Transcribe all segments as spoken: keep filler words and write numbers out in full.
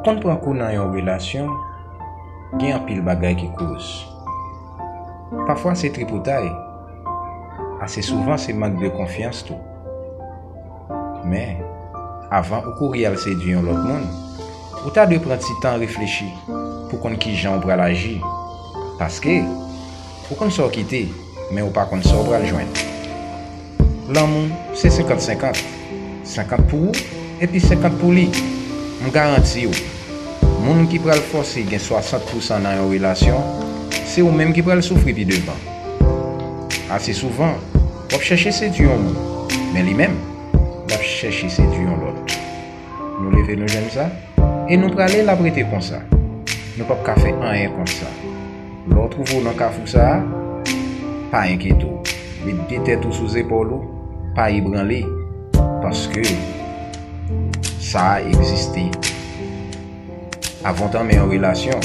Konn pran kou nan yon relasyon, gen anpil bagay ki koz. Pafwa se tripotay, ase souvan se mank de konfyans tou. Men, avan ou kouri al sedui yon lòt moun, ou ta dwe pran ti tan reflechi pou konn kijan ou pral aji. Paske, ou konn sa w kite, men ou pa konn sa w pral jwenn. Lanmou, se senkant senkant. Senkant pou ou, epi senkant pou li. M garanti w, moun ki pral fòse gen swasant pousan nan yon relasyon, se ou menm ki pral soufri pi devan. Ase souvan, w ap chèche sedui yon moun, men li menm, l ap chèche sedui yon lòt. Nou leve nou jwenn sa, e nou prale, l ap rete konsa. Nou p ap ka fè anyen kont sa. Lè w twouve w nan kafou sa a, pa enkyete w. Met de tèt ou sou zepòl ou, pa ebranle, paske sa a egziste. Avan w tanmen yon relasyon,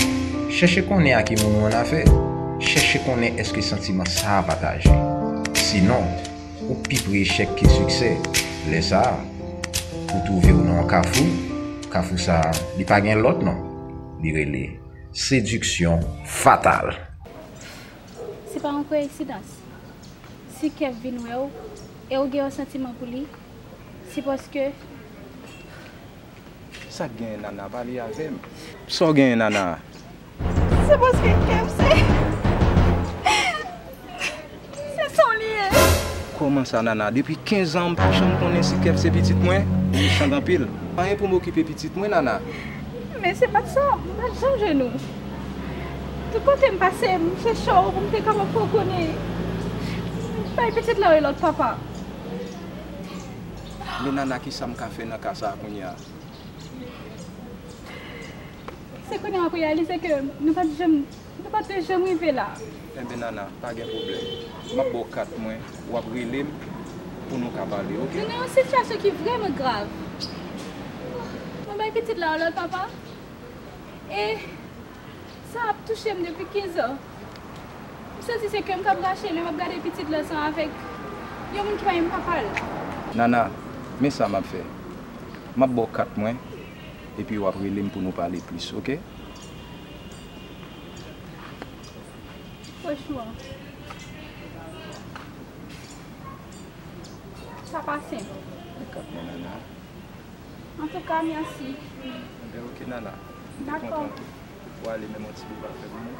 chèche konnen a ki moun ou annafè. Chèche konnen èske santiman sa a pataje. Sinon, ou pi pre echèk ke siksè. Lè sa a, ou twouve w nan yon kafou. Kafou sa a, li pa gen lòt non. Li rele sediksyon fatal. Se pa yon koyinsidans. Si Kev vin wè w e w gen yon santiman pou li, se paske... Sa k genyen, Nana? Pale avè m. Sa w genyen, Nana? Se paske Kev se, se sa w li ye. Kòman sa, Nana? Depi kenz an, m pa janm konnen si Kev se pitit mwen. Li mechan anpil. Anyen pou m okipe pitit mwen, Nana. Men se pa t sa, m pa t janm jwenn ou. Tout kote m pase, m chèche w pou m te kapab fè w konnen. Bay pitit la yon lòt papa. Men Nana, kisa m ka fè nan ka sa a kounye a? Se kounye a w ap reyalize ke nou pa t janm, nou pa t janm rive la. Enben, Nana, pa gen pwoblèm. M ap ba w kat mwen, w ap rele m pou nou ka pale, oke? Nou nan yon sitiyasyon ki vrèman grav. Mwen bay pitit la yon lòt papa. E sa ap touche m depi kenz an. M santi se kè m k ap rache lè m ap gade pitit la sa avèk yon moun ki pa menm papa l. Nana, men sa m ap fè. M ap ba w kat mwen, epi w ap rele m pou nou pale plis, oke? Franchman, sa pa senp. Kat mwen, Nana. Antouka, mèsi. Enben, oke, Nana. M te kontan. Dakò. Ou ale, men yon ti bouba fè pou mwen.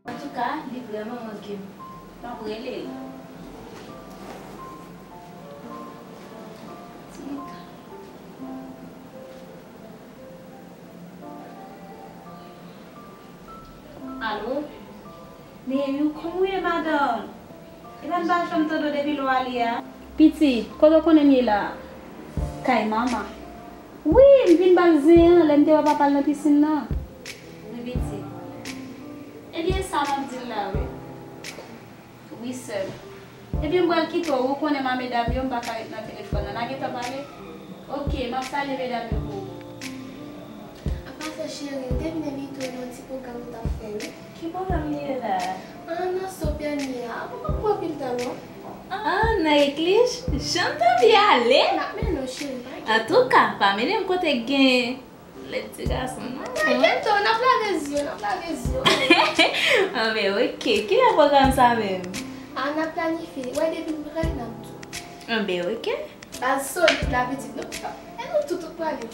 Antouka, li vrèman manke m. M ap rele l. Ti Mika. Alo? Men wi, kòman w ye, madanm? M pa janm tande w depi lè w ale a. Pitit, kote w konnen m ye la a? Kay manman. Wi, m vin ba l zen an, lè m te wè papa l nan pisin nan. Wi, pitit. Ebyen, sa m ap di l la, wi. Wi, sè m. Ebyen, m pral kite w, ou konnen m a medam yo, m pa ka ret nan telefòn nan. N a gentan pale? Oke, m ap salye medam yo pou ou. Apa fè cheri, m te vin envite w nan yon ti pwogram nou t ap fè, wi. Ki pwogram li ye la? Ah, nan Sopiani a. Ou pa pran anpil tan, non. Ah, nan Eklich? Jan m t anvi ale! N ap mennen w, cheri, pa enkyete. Antouka, pa mennen m kote k gen lèt ti gason, non. Pa enkyete w, n ap lave zye w, n ap lave zye w. Anben, oke. Kilè pwogram sa menm? Ah, n ap planifye. Wè, depi m prè, n ap di w. Anben, oke. Baz solid la, pitit, nou tout ap. E nou tout, tout prale.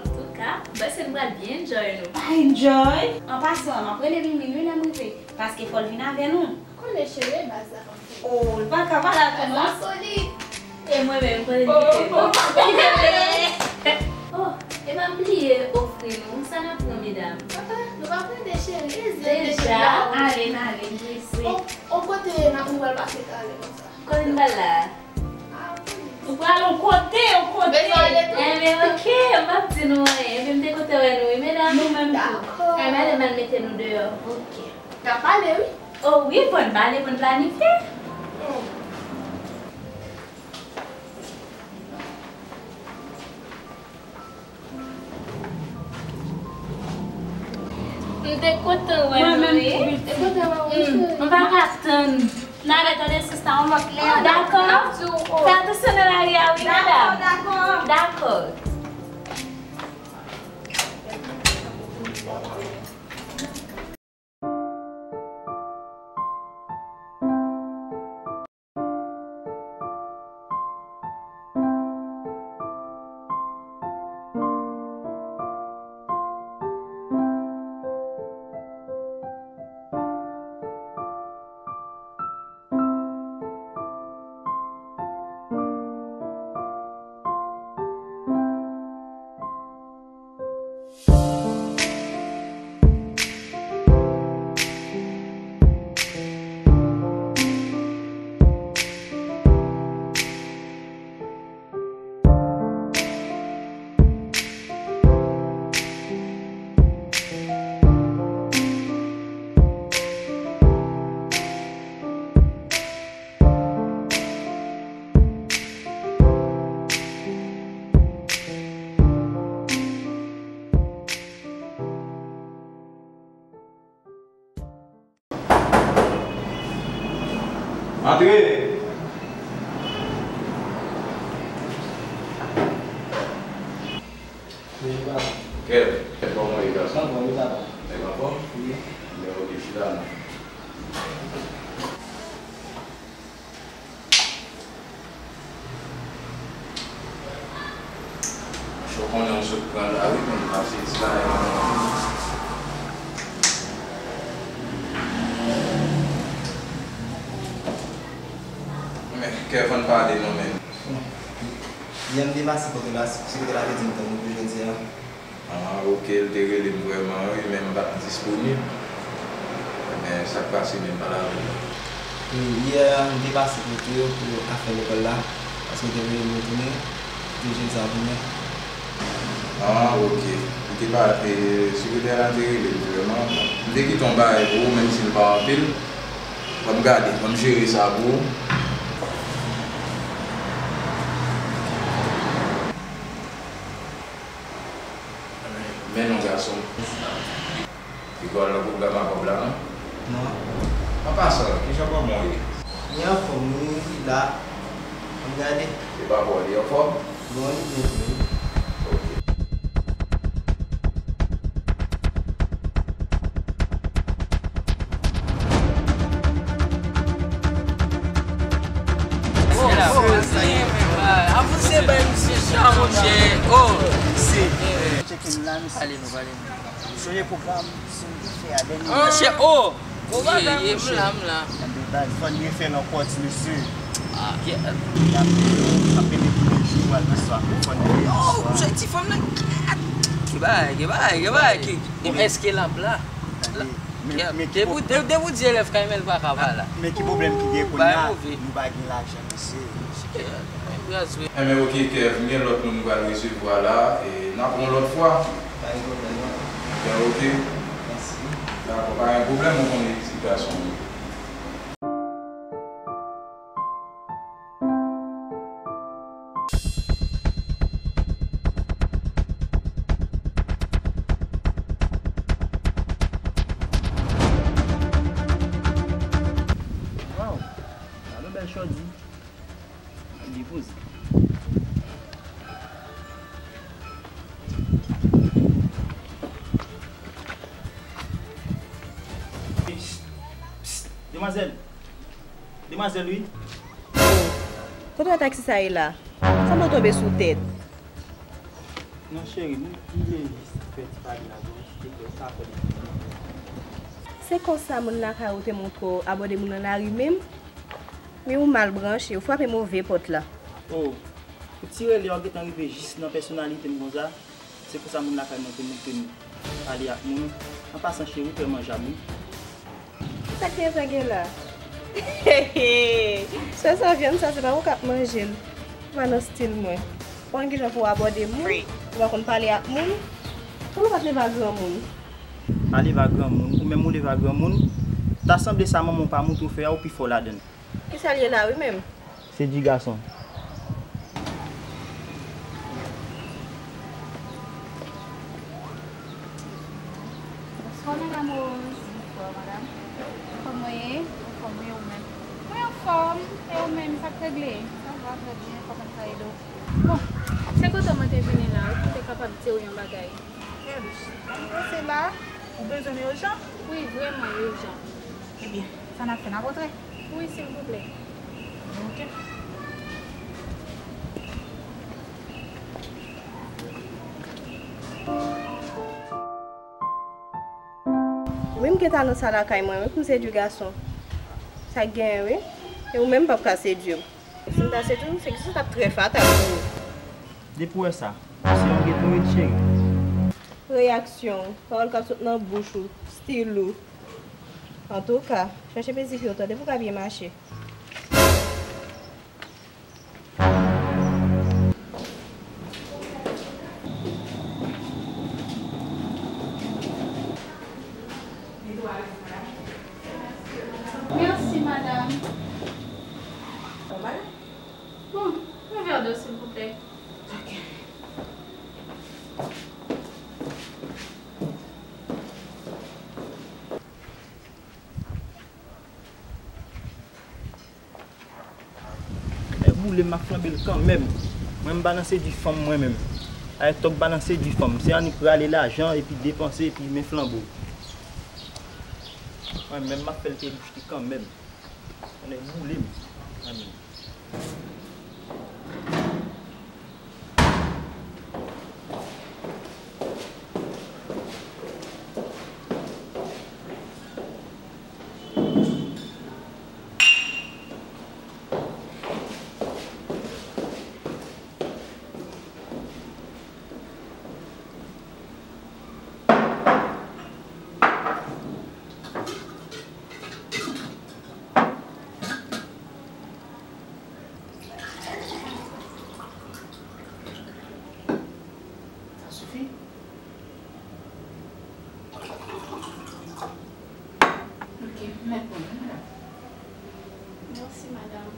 Antouka, m panse n pral byen enjoy nou. Pa enjoy? An pasan, m ap rele Mimi wi lè m rive, paske fò l vin avè nou. Konnen cheri, baz la anfè. Oh, l pa ka pale ankò non. Baz la solid. E mwen menm, kote n kite m? Oh, oh, oh, oh. Oh, e pa bliye ofri nou, sa n ap pran medam? Ah, ah, nou pa prende cheri, e zen deja. Ale, n ale, n prese. Oh, oh, kote n ap, nou pral pase talè konsa. Kote n pral la? Nou pral yon kote, yon kote. Bezwen ale tou? Enben, oke, m p ap di nou anyen. Enben, m te kontan wè nou, wi, medam. Nou menm tou. Dakò. Enben, ale m al mete nou deyò. Oke. N ap pale, wi. O wi, fò n pale pou n planifye. Hmm. M te kontan wè nou, wi. M te kontan wè w, wi, cheri. M pa ka tann. N a retounen sista yon lòt lè. Dakò. Fè atansyon nan lari a, wi, medam. Dakò, dakò. Dakò. Antre! Bonjou, papa. Kev, kòman w ye, gason? Anfòm, wi, papa. Nèg anfòm? Wi. Nèg oke, chita non. Monchè, w konnen w sot pran lari, konn pase ti bagay la. Men, Kev, ann pale non, men. Yè m te pase kote w la, se kote w la te di m tann ou pou jodi a. Ah, oke, l te rele m vrèman, wi, men m pa t disponib. Men sa k pase menm, pale avè m. Wi, yè a, m te pase kote w pou afè lekòl la, paske w te rele m retounen, pou jodi a pou mwen. Ah, oke. Li te pa, e, sekretè la te rele m vrèman. M te kite yon bagay pou ou, menm si l pa anpil. Ban m gade, ban m jere sa pou ou. Men non, gason. Li pral nan pwogram a kòb la, non? Non. An pasan, kijan kòman w ye? Li anfòm, wi, li la. Ann gade. Se pa bò, li anfòm? Bon, li byen tou, wi. Ok. Avanse bay misye sa, monchè. Oh, se. Tcheke m la, mesye. Pale nou, pale nou. Sonje pwogram, si nou te fè a dènye. Ah, chè, oh! Wi, m la, m la. Anben, baz, fò n refè l ankò, ti mesye. Ah, kè. N ap, n ap pede tou de jou, al nan swa, fò n refè l nan swa. Oh, ti fanm nan, kè. Ki bagay, ki bagay, ki bagay, ki, bon, èske l ap la? Tande. Men, men ki depi, depi, depi w di elèv kay men l pa ka pa la. Men ki pwoblèm ki gen kounye a? Nou pa gen lajan, mesye. Enben, oke, Kev, m gen lòt moun m pral resevwa la, e n ap wè yon lòt fwa. Pa gen pwoblèm, non. Enben, oke. Mèsi. Dakò, pa gen pwoblèm, ou konnen pitit gason m ye. Waw, gade yon bèl chòdi. Depoze. Psst, psst, demwazèl. Demwazèl, wi. Oh, kote w wè taksi sa ye la? Sanble w tonbe sou tèt. Non, cheri, m, m vle jis fè ti pale avè w, silteplè, ou ka fè l pou mwen? Se konsa moun lakay ou te montre w abòde moun nan lari menm? Men ou mal branche, ou frape move pòt la. Oh, ou ti rele, w gentan rive jis nan pèsonalite m konsa. Se konsa moun lakay mwen te montre m pale ak moun. An pasan, cheri, ou trè manjab, wi. Sa k te antre gen la? Sè sa, vyann sa, se pa ou k ap manje l. Ou pa nan stil mwen. Ou konn kijan pou w abòde moun, ou pa konn pale ak moun. Kòman w pa t leve ak granmoun? Pa leve ak granmoun, ou menm ou leve ak granmoun. Ta sanble sa manman w pa montre w fè a, ou pi fò ladan l. Kisa l ye la wi menm? Sedui gason. Bonswa, Madam Rose. Bonswa, madam. Kòman w ye? Anfòm, wi, ou menm? Mwen anfòm. E ou menm, sa k regle? Sa va, trè byen. Kòman m ka ede w? Bon, se kote w mwen te vini la wi, pou m te kapab di w yon bagay. Kèm, ann pase la. Ou bezwen m ijan? Wi, vrèman ijan. Ebyen, sa n ap fè, n ap rantre? Wi, silvouplè. Oke. Wi, m gentan nan sa lakay mwen, wi, pou m sedui gason. Sa k genyen, wi? E ou menm, m p ap ka sedui w. Si m ta sedui w, se ke sa t ap trè fatal pou ou. Depi w wè sa, se yon geto wi, cheri. Reyaksyon w, pawòl k ap sot nan bouch ou, stil ou. Antouka, chèche plezi fi w, tande, pou w ka byen mache. Mèsi, madanm. Bon, yon vè dlo, silvouplè. Ok. Lè boule m, m ap flanbe l kanmenm. Mwen, m pa nan sedui fanm mwen menm. Avèk tòg pa nan sedui fanm. Se annik rale lajan epi depanse epi men flanbo. Mwen menm, m ap fè l peye bouch li kanmenm. Lè boule m. Kanmenm. Sa sifi? Ok, m mèt pran l, wi, madanm. Mèsi, madanm.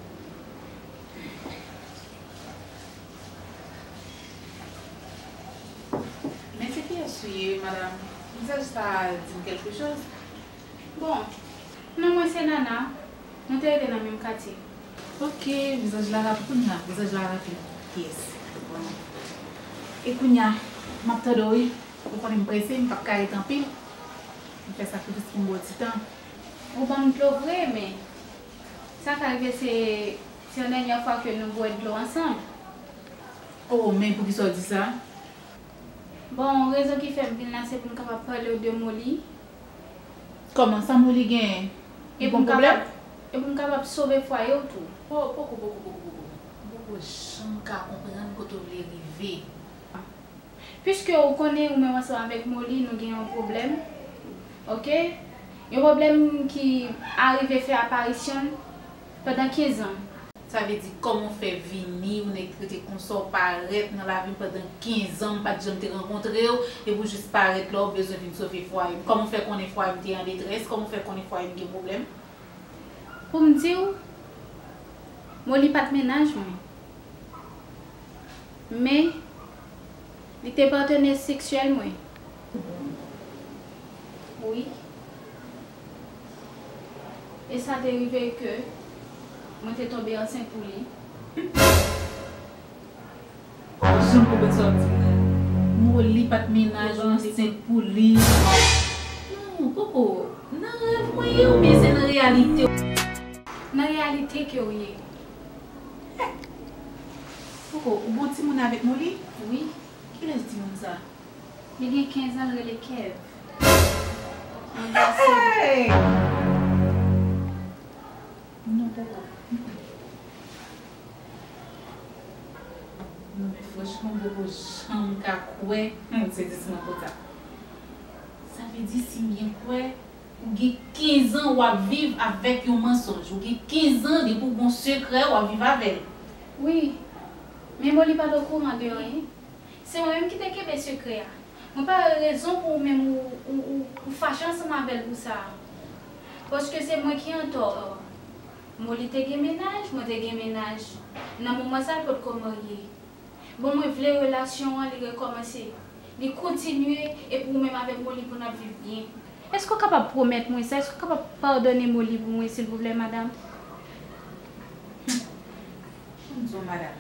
Men se kiyès ou ye, madanm? Vizaj sa a di m kèlkechoz. Bon, non mwen se Nana. Nou te rete nan menm katye. Ok, vizaj la raple kounye a. Vizaj la raple. Yes. Bon. E kounye a, m ap tande w, wi. Ou konnen m prese, m p ap ka rete anpil. M fè sakrifis pou m ba w ti tan. Ou ban m dlo vre, men sa ka rive se, se yon dènyè fwa ke nou bwè dlo ansanm. Oh, men poukisa w di sa? Bon, rezon ki fè m vin la, se pou m kapab pale w de Molly. Kòman sa Molly genyen? Li gon pwoblèm? E pou m kapab sove fwaye w tou. Oh, poko, poko, poko, poko. M poko janm ka konprann kote w vle rive. Piske ou konnen ou menm ansanm avèk Molly, nou gen yon pwoblèm. Ok? Yon pwoblèm ki arive fè aparisyon l pandan kenz an. Sa vle di, kòman w fè vini, yon nèg ki rete konsa, w parèt nan lavi m pandan kenz an, m pa t janm te rankontre w, epi w jis parèt la, w bezwen vin sove fwaye m. Kòman w fè konnen fwaye m te an detrès? Kòman w fè konnen fwaye m gen pwoblèm? Pou m di w, Molly pa t mennaj mwen. Men, li te patnè seksyèl mwen. Wi. E sa te rive ke mwen te tonbe ansent pou li. Ou janm konprann sa w ap di m nan. Molly pa t mennaj ou ansent pou li. Non, Koko, nan rèv mwen ye oubyen se nan reyalite w? Nan reyalite ke w ye. Koko, ou gon timoun avèk Molly? Wi. Kilès timoun sa? Li gen kenz an, l rele Kev. Hey! Non, Koko. Non, men franchman, m poko janm ka kwè, hmm, sezisman konsa. Sa vle di, si m byen kwè, ou gen kenz an w ap viv avèk yon mansonj. Ou gen kenz an depi w gen yon sekrè, w ap viv avè l. Wi, men Molly pa t okouran de anyen. Se mwen menm ki te kenbe sekrè a. Mwen pa wè rezon pou ou menm ou, ou, ou, ou fache ansanm avè l pou sa. Paske se mwen ki antò. Molly te gen mennaj, mwen te gen mennaj. Nan moman sa a, l potko marye. Bon, mwen vle relasyon an, li rekòmanse. Li kontinye, epi ou menm avèk Molly pou n ap viv byen. Èske w kapab pwomèt mwen sa? Èske w kapab padone Molly pou mwen, silvouplè, madanm? Ban m di w, madanm,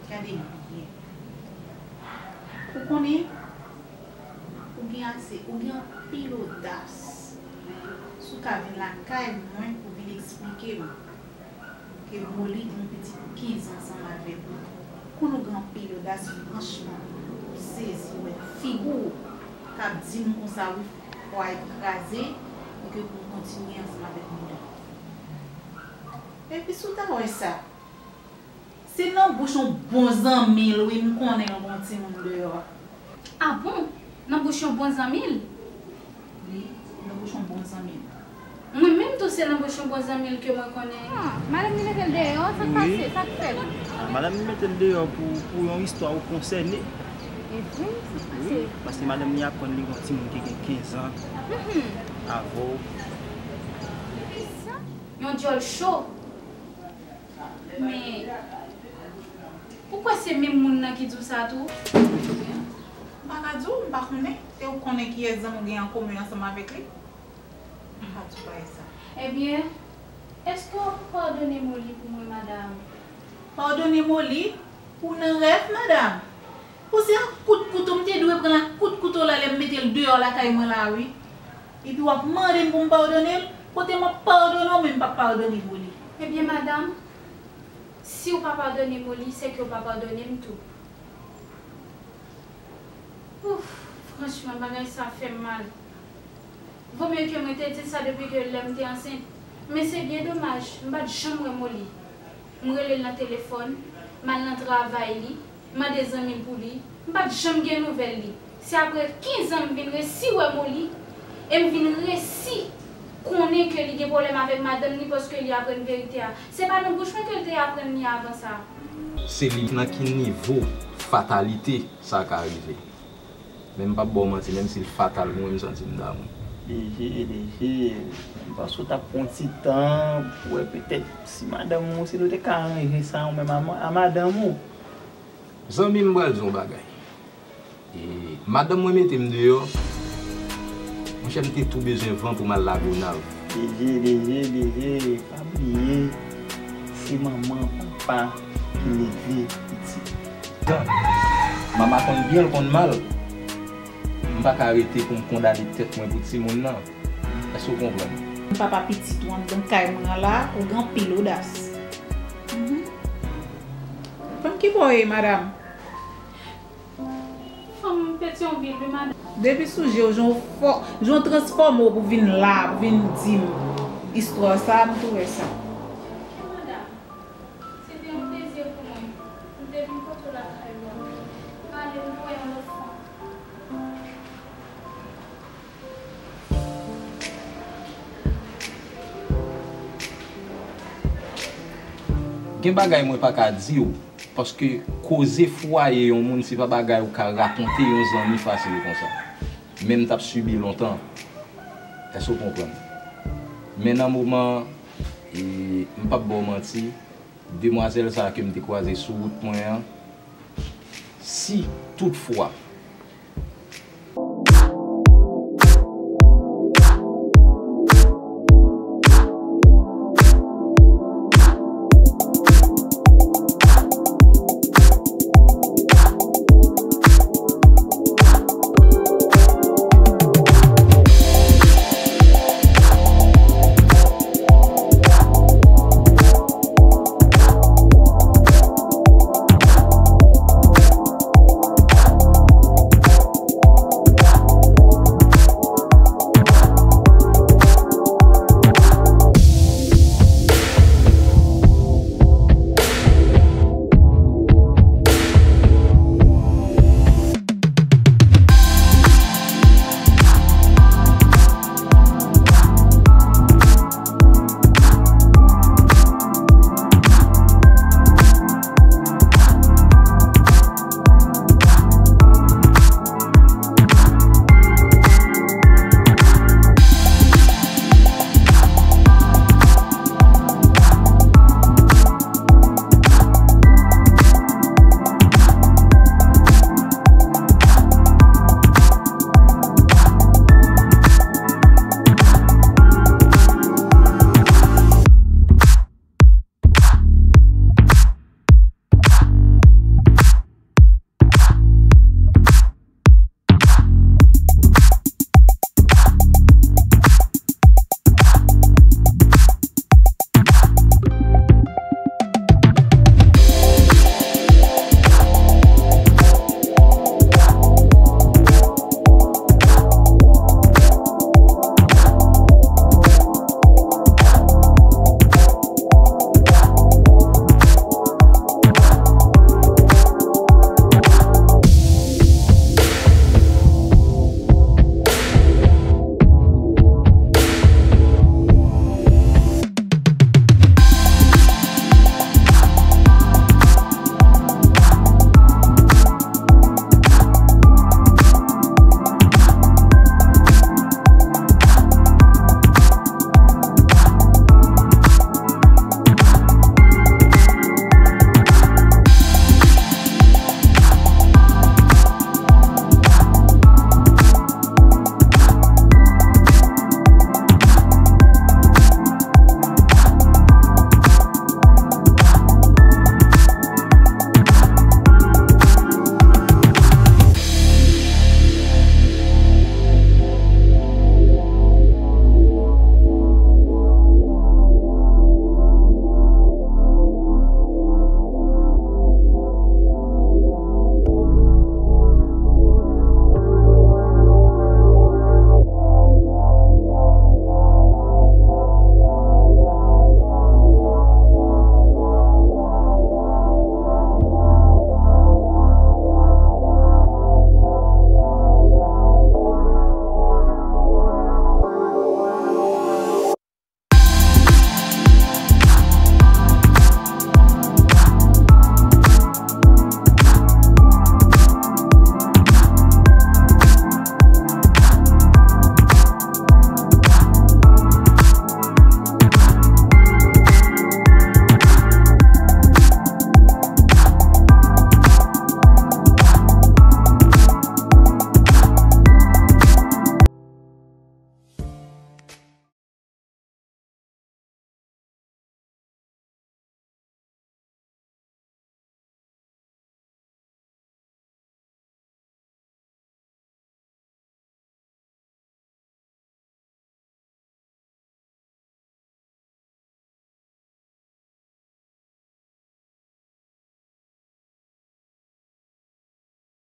gade m byen. Ou konnen, ou gen ase, ou gen anpil odas. Si w ka vin lakay mwen pou vin eksplike m ke Molly gen yon pitit kenz an ansanm avèk ou, konnen w gen anpil odas, franchman, m sezi wè figi w k ap di m konsa wi, fwaye kraze, e ke pou w kontinye ansanm avèk Molly. Epi si w ta wè sa, se nan bouch yon bon zanmi l wi m konnen l gen yon timoun deyò a. A bon? Nan bouch yon bon zanmi l? Wi, nan bouch yon bon zanmi l. Mwen menm tou se nan bouch yon bon zanmi l ke mwen konnen. Ah, madanm li mete l deyò, sa k pase, sa k fèt? Ah, madanm li mete l deyò pou, pou yon istwa ou konsène. E vre, sa k pase? Wi, paske madanm li aprann li gen yon timoun ki gen kenz an avè w. Sa, yon djòl cho. Men, ou kwè se menm moun nan ki di w sa tou? M pa ka di w, m pa konnen. Se ou k konnen kiyès zanmi w gen an komen ansanm avèk li. M pa di w bagay sa. Ebyen, èske w ap padone Molly pou mwen, madanm? Padone Molly? Ou nan rèv, madanm? Ou se ak kout kouto, m te dwe pran l ak kout kouto la lè m mete l deyò lakay mwen la wi. Epi w ap mande m pou m padone l, kote m ap padone w, men m p ap padone Molly. Ebyen madanm, si w pa padone Molly, sèke w pa padone m tou. Ouf, franchman, bagay sa fè m mal. Vomye ke mwen te di l sa depi ke lè m te ansent. Men se byen domaj, m pa t janm wè Molly. M rele l nan telefòn, m al nan travay li, mande zanmi l pou li, m pa t janm gen nouvèl li. Se apre kenz an m vin resi wè Molly, e m vin resi konnen ke li gen pwoblèm avèk madanm li paske li aprann verite a. Se pa nan bouch mwen ke l te aprann li avan sa. Se li nan ki nivo fatalite sa ka rive. Men m p ap ba w manti, menm si l fatal pou mwen, m santi m damou. Deje, deje, m panse w t ap pran yon ti tan pou wè petèt si madanm ou, si nou te ka aranje sa ou menm a, a madanm ou. Zanmi m, m pral di w yon bagay. E, madanm mwen mete m deyò. Monchè, m te tou bezwen van pou m al Lagonav. Deje, deje, deje, pa bliye, se manman, papa ki leve pitit. Tan, mama konn byen, l konn mal. M pa ka rete pou m kondane tèt mwen pou timoun nan. Èske w konprann? Papa pitit ou anndan kay mwen an la, ou gen anpil odas. Mhm. Fanm ki bò w ye, madanm? Fanm Petyonvil wi madanm. Depi sou je w, jan w fò, jan w transfòme w pou vin la, pou vin di m istwa sa, m tou wè sa. Ok madanm, se te yon plezi pou mwen. M te vin kote w lakay ou a. M ale, m pou wè yon lòt fwa. Gen bagay mwen pa ka di w, paske koze fwaye yon moun se pa bagay ou ka rakonte yon zanmi fasil konsa. Men m t ap sibi lontan. Èske w konprann? Men nan moman, e, m p ap ba w manti, demwazèl sa a ke m te kwaze sou wout mwen an, si toutfwa